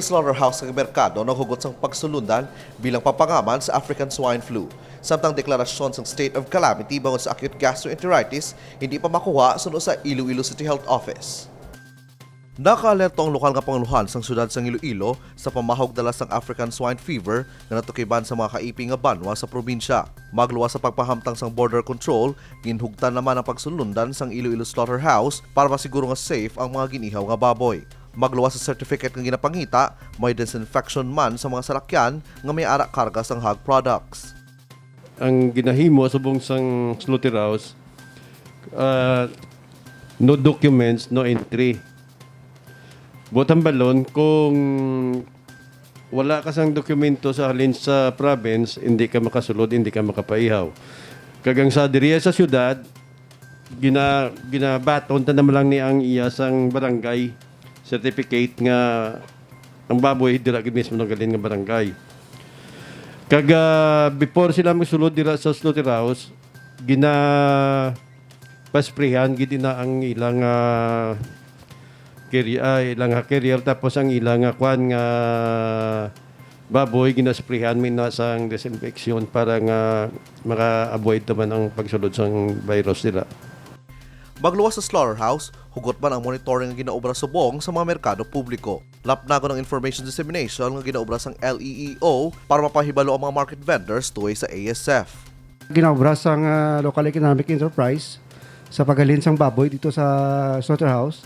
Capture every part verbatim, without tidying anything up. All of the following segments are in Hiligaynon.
Slaughterhouse kag merkado naghugot sang pagsulundan bilang pampangaman sa African swine flu. Samtang deklarasyon sang state of calamity bangod sa acute gastroenteritis hindi pa makuha suno sa Iloilo City Health Office. Nakaalerto ang lokal nga pangulohan sang siyudad sang Iloilo sa pamahog dala sang African swine fever nga natukiban sa mga kaipi nga banwa sa probinsya. Magluwas sa pagpahamtang sang border control, ginhugtan naman ang pagsulundan sang Iloilo Slaughterhouse para masiguro nga safe ang mga ginihaw nga baboy. Magluwas sa certificate nga ginapangita, may disinfection man sa mga salakyan nga may ara karga sang hog products. Ang ginahimo subong sang slaughterhouse, ah, no documents, no entry. Buot hambalon, kung wala ka sang dokumento sa halin sa province, hindi ka makasulod, hindi ka makapaihaw. Kag ang sa diriya sa syudad, gina, ginabaton ta naman lang ni ang iya sang barangay certificate nga ang baboy dira gid mismo nanggalin nga barangay. Kag, ah, before sila magsulod dira sa slaughterhouse, gina pasprihan gid na ang ilang, ah, carrier, ah, ilang, ah, carrier, tapos ang ilang, ah, kwan nga baboy, ginasprihan mi na sang disinfection para nga maka-avoid naman ang pagsulod sang virus dira. Magluwas sa slaughterhouse, hugot man ang monitoring nga ginaobra subong sa mga merkado publiko. Lapnagon ang information dissemination nga ginaobra sang L E E O para mapahibalo ang mga market vendors tuoy sa A S F. Ginaobra sang, ah, local economic enterprise sa paghalin sang baboy dito sa slaughterhouse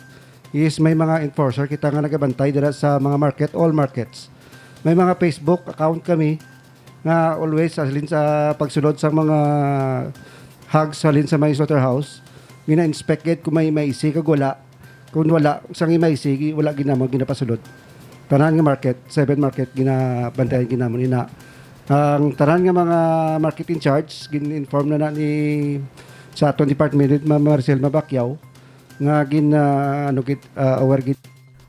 is may mga enforcer kita nga nagabantay dira sa mga market, all markets. May mga Facebook account kami nga always sa halin sa pagsulod sa mga hogs halin sa may slaughterhouse, gina-inspect gid kung may maisi kag wala. Kung wala, sang may maisi, wala gid namon ginapasulod. Tanan nga market, seven market, ginabantayan gid namon ina. Ang tanan nga mga market in charge, gin-inform na na ni sa aton department head, Ma'am Maricel Mabacquiao, nga gin, ah, ano gid, ah, aware gid.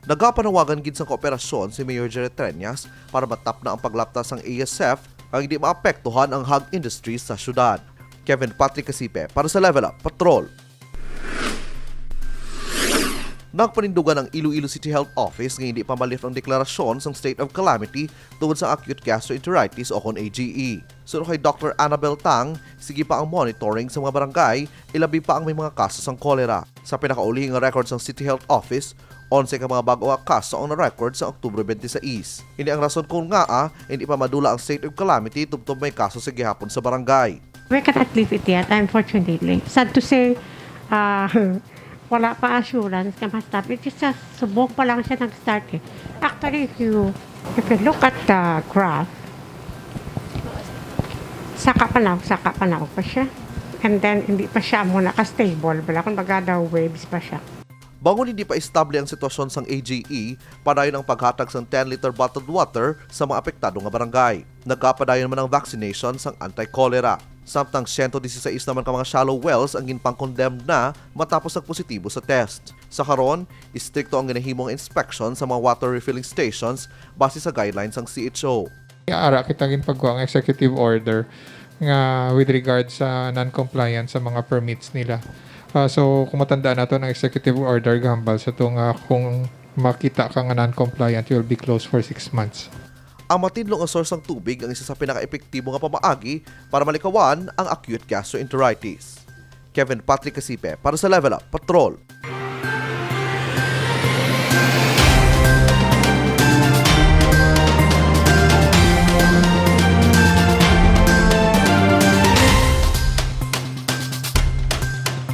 Nagapanawagan gid sang kooperasyon si Mayor Jerry Treñas para matapna ang paglapta sang A S F kag hindi maapektuhan ang hog industry sa syudad. Kevin Patrick Casipe para sa Level Up Patrol. Nagpanindugan ang Iloilo City Health Office nga hindi pa ma-lift ang deklarasyon sang state of calamity tungod sa acute gastroenteritis o kon A G E. Suno kay Doctor Annabel Tang, sige pa ang monitoring sa mga barangay, ilabi pa ang may mga kaso sang cholera. Sa pinakauli nga record sang City Health Office, onse ka mga bag-o nga kaso ang na-record sa Oktubre twenty-six. Ini ang rason kon ngaa hindi pa madula ang state of calamity tubtob may kaso sa gihapon sa barangay. We cannot leave it yet, unfortunately. Sad to say, uh, wala pa assurance nga ma-stop. It is just, subong pa lang siya nag-start eh. Actually, if you, if you look at the graph, saka panaog, saka panaog pa siya. And then, hindi pa siya amo naka-stable. Wala kung baga daw waves pa siya. Bangod hindi pa estable ang sitwasyon sang A G E, padayon ang paghatag sang ten liter bottled water sa mga apektado nga barangay. Nagapadayon man ang vaccination sang anti-cholera. Samtang siyento disisais naman ka mga shallow wells ang ginpang-condemn na matapos nagpositibo sa test. Sa karon, istrikto ang ginahimo nga inspection sa mga water refilling stations base sa guidelines sang C H O. Ara kita ginpagkuha nga executive order nga with regard sa non-compliance sa mga permits nila. Ah, so kung matandaan nato ang executive order, gahambal sa to nga kung makita ka nga non-compliant, you will be closed for six months. Ang matinlo nga source sang tubig ang isa sa pinakaepektibo nga pamaagi para malikawan ang acute gastroenteritis. Kevin Patrick Casipe para sa Level Up Patrol.